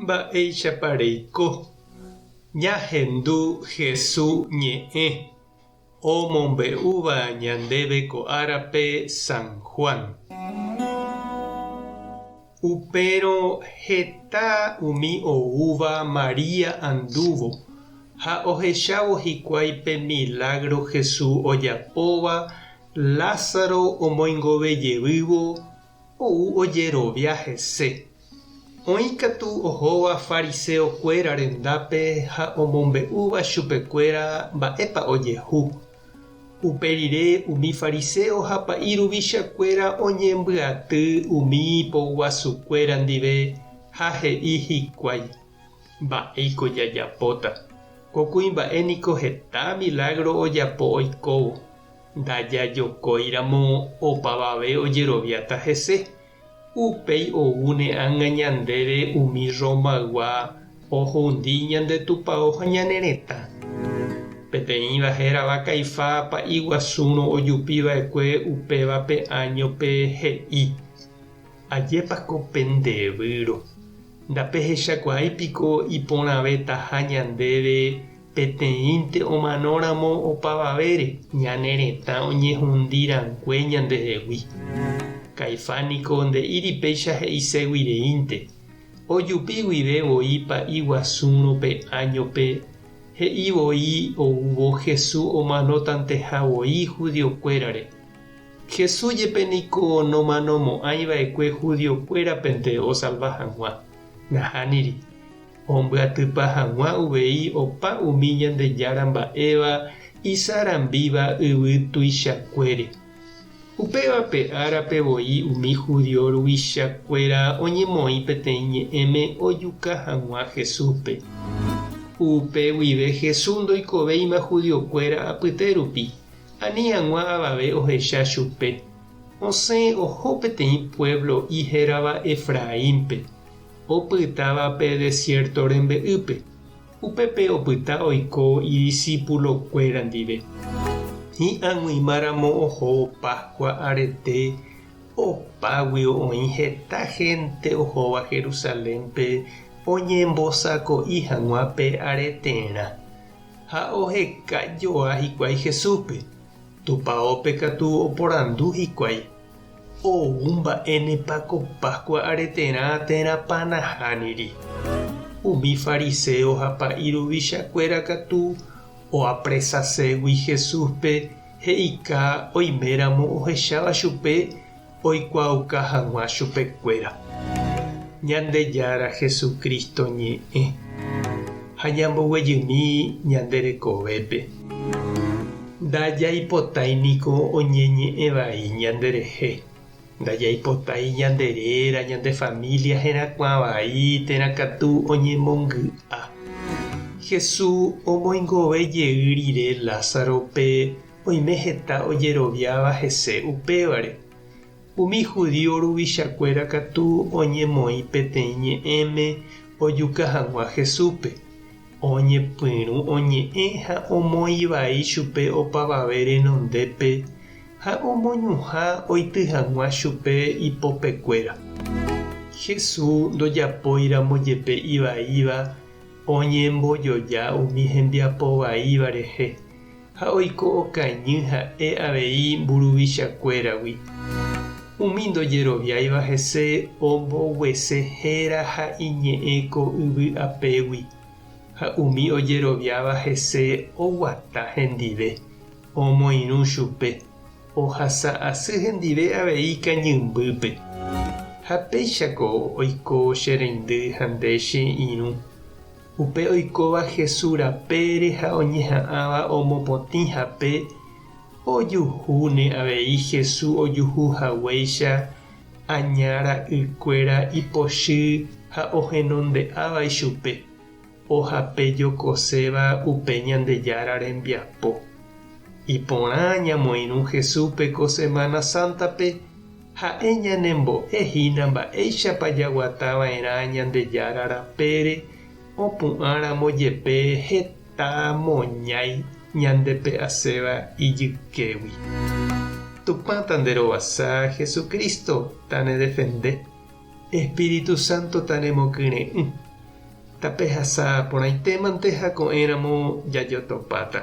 Mba'éichapa reiko? Ñahendu Hesu ñe'ẽ omombe'úva ñandéve ko árape San Juan. Upérõ heta umi oúva María andúvo ha ohechávo hikuái pe milágro Hesu ojapóva Lázaro omoingove jevývo ou ojerovia hese. Oĩ katu ohóva fariséo kuéra rendápe ha omombe'úva chupe kuéra mba'épa ojehu. Upe rire umi fariséo ha pa'i ruvicha kuéra oñembyaty umi poguasu kuéra ndive ha he'i hikuái, Mba'éiko jajapóta? Ko kuimba'e niko heta milágro ojapo oikóvo. Ndajajokóiramo opavave ojeroviáta hese. Upéi oúne ág̃a ñandéve umi Romaygua ohundi ñande tupao ha ñane retã. Peteĩva hérava Caifá pa'i guasúrõ ojupi va'ekue upéva pe áñope he'i, Ajépa ko pende výro! Ndapehechakuaái piko iporãvetaha ñandéve Peteĩnte omanóramo opavavére, ñane retã oñehundi rangue ñandehegui. Caifás niko nde'íri péicha he'iségui reínte. Ojupi guive voi pa'i guasúrõ pe áñope, he'i voi oúvo Jesús omanótanteha voi judiokuérare. Jesús jepe niko nomanomo'ãi va'ekue judiokuérapente osalva hag̃ua. Nahániri. Ombyatypa hag̃ua uvei opa umi Ñandejára mba'éva isarambíva yvy tuichakuére. Upéva pe árape voi umi judío ruvicha kuéra oñemoĩ peteĩ ñe'ẽme ojuka hag̃ua Jesúspe. Upe guive Jesús ndoikovéima judío kuéra apyte rupi, ani hag̃ua avave ohecha chupe. Osẽ oho peteĩ pueblo'i hérava Efraínpe. Opytáva pe desiérto rembe'ýpe, upépe opyta oiko idisipulokuéra ndive. Hi'ag̃uimáramo oho Páskua arete, opáguio oĩ heta hénte ohóva Jerusalénpe oñembosako'i hag̃ua pe areterã. Ha oheka joa hikuái Jesúspe. Tupaópe katu oporandu hikuái. Ou mba'énepa ko Páskua areterã térãpa nahániri. Umi fariséo ha pa'i ruvichakuéra katu oapresaségui Jesúspe he'ika oiméramo ohecháva chupe oikuaauka hag̃ua chupekuéra. Ñandejára Jesucristo ñe'ẽ ha ñamboguejymi ñande rekovépe. Ndajaipotái niko oñeñe'ẽ vai ñanderehe. Ndajaipotái ñande réra, ñande família herakuã vai térã katu oñemongy'a. Jesús omoingove jey rire Lázarope oime heta ojeroviáva hese upévare. Umi judío ruvichakuéra katu oñemoĩ peteĩ ñe'ẽme ojuka hag̃ua Jesúspe. Oñepyrũ oñe'ẽ ha omoĩ vai chupe opavave renondépe ha omoñuhã oity hag̃ua chupe ipopekuéra. Jesús ndojapóiramo jepe ivaíva oñembojoja umi hembiapo vaíva rehe ha oiko okañy ha'e avei mburuvichakuéragui. Umi ndojeroviáiva hese omboguese héra ha iñe'ẽ ko yvy apégui, ha umi ojeroviáva hese oguata hendive, omoirũ chupe, ohasa asy hendive avei kañymbýpe. Ha péichako oiko che reindy ha nde che irũ. Upe oikóva Jesús rapére ha oñeha'ãva omopotĩ hape, ojuhúne avei Jesús ojuhu haguéicha Aña ra'ykuéra ipochy ha ohenonde'áva ichupe, ohape jokoséva upe Ñandejára rembiapo. Iporã ñamoirũ Jesúspe ko Semana Sántape, ha'e ñanembo'e hína mba'éichapa jaguata va'erã Ñandejára rapére opu'ãramo jepe heta moñái ñandepe'aséva ijykégui. Tupã tanderovasa, Jesucristo tanedefende, Espíritu Santo tanemokyre'ỹ. Tapehasa porãitémante ha ko'ẽramo jajotopáta.